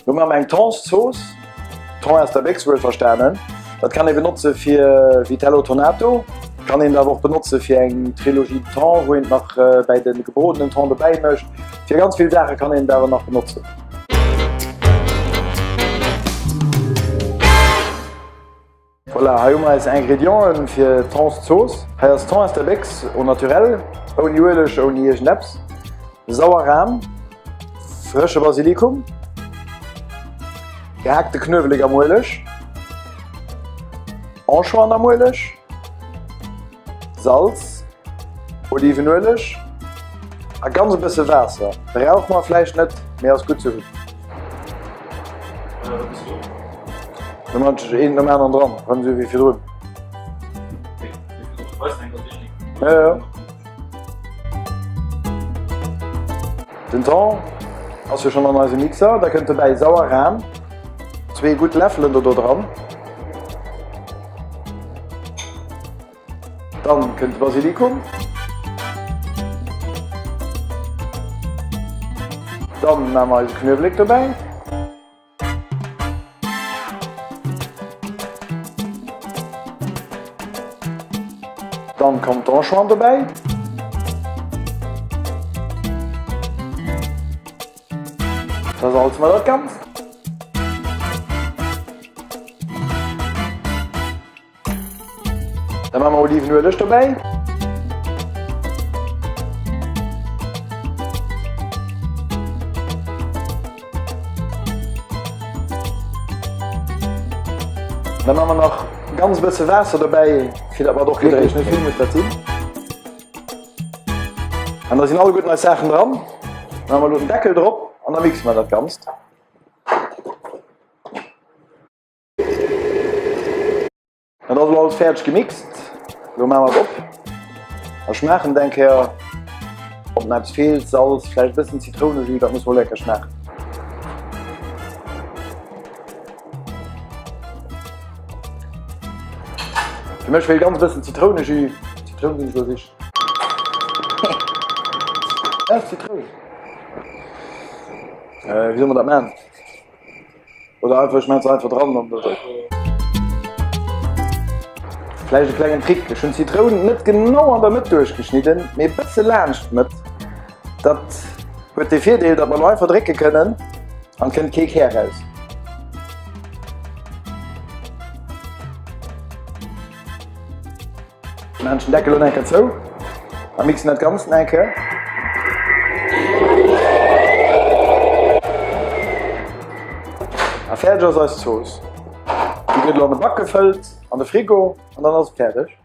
Lo maache mer eng Thonszooss, Thon aus der Béchs wuelverstanen. Dat kann ee benotze fir Vitello Tonato, kann een awer och benotze fir eng Trilogie de Thon, wou een et nach bäi de gebrodenen Thon dobäi mécht. Fir ganz vill Saache kann een et awer nach benotzen. Voilà, hei hu mer eis Ingredienten fir d'Thonszooss. Hei ass Thon aus der Béchs, au naturel, ouni Ueleg, ouni iergendeppes, sauer Ram, frësche Basilikum, gehaakte Knuewelek am Ueleg, Anchoisen am Ueleg, Salz, Olivenueleg a ganz e bësse Waasser. Brauch mer vläicht net, mee ass gutt ze hunn. Da man ech een nom aneren dran, rëm sou wéi virdrun. Ja, ja. Den Thon ass jo schonn an eisem Mixer, da kënnt dobäi sauer Ram, zwee gutt Läffelen do do dran. Dann kënnt de Basilikum. Dann maache mer eise Knuewelek dobäi. Dann kommt d'Anchois dobäi. Da salze mer dat Ganzt. Da maache mer Olivenueleg dobäi. Da maache mer nach ganz bësse Waasser dobäi, fir datt mer et och wierklech net vill muss dat sinn. An da sinn alleguerten eis Saachen dran. Da maache mer elo den Deckel drop an da mixe mer dat Ganzt. Dat ass elo alles fäerdeg gemixt. Elo maache mer et op a schmaachen et eng Kéier, ob nach eppes feelt, Salz, vläicht e bëssen Zitrounejus, dat muss wohl lecker schmaachen. Fir mech feelt ganz e bëssen Zitrounejus. Zitroun sinn ech elo sich. Ja, Zitroun. Äh, wéi soll mer dat maachen? Oder einfach, ech maachen se einfach dran an dat. Vläicht e klengen Trick, ech hunn d'Zitroun net genau an der Mëtt duerchgeschnidden, mee e bësse laanscht d'Mëtt. Dat huet de Virdeel, datt mer elo einfach drécke kënnen an et kënnt kee Kär raus. Maan den Deckel lo eng Kéier zou a mixen dat ganzt eng Kéier. A fäerdeg ass eis Zooss. Déi gëtt lo an de Bac gefëllt, an de Frigo an dann ass et fäerdeg.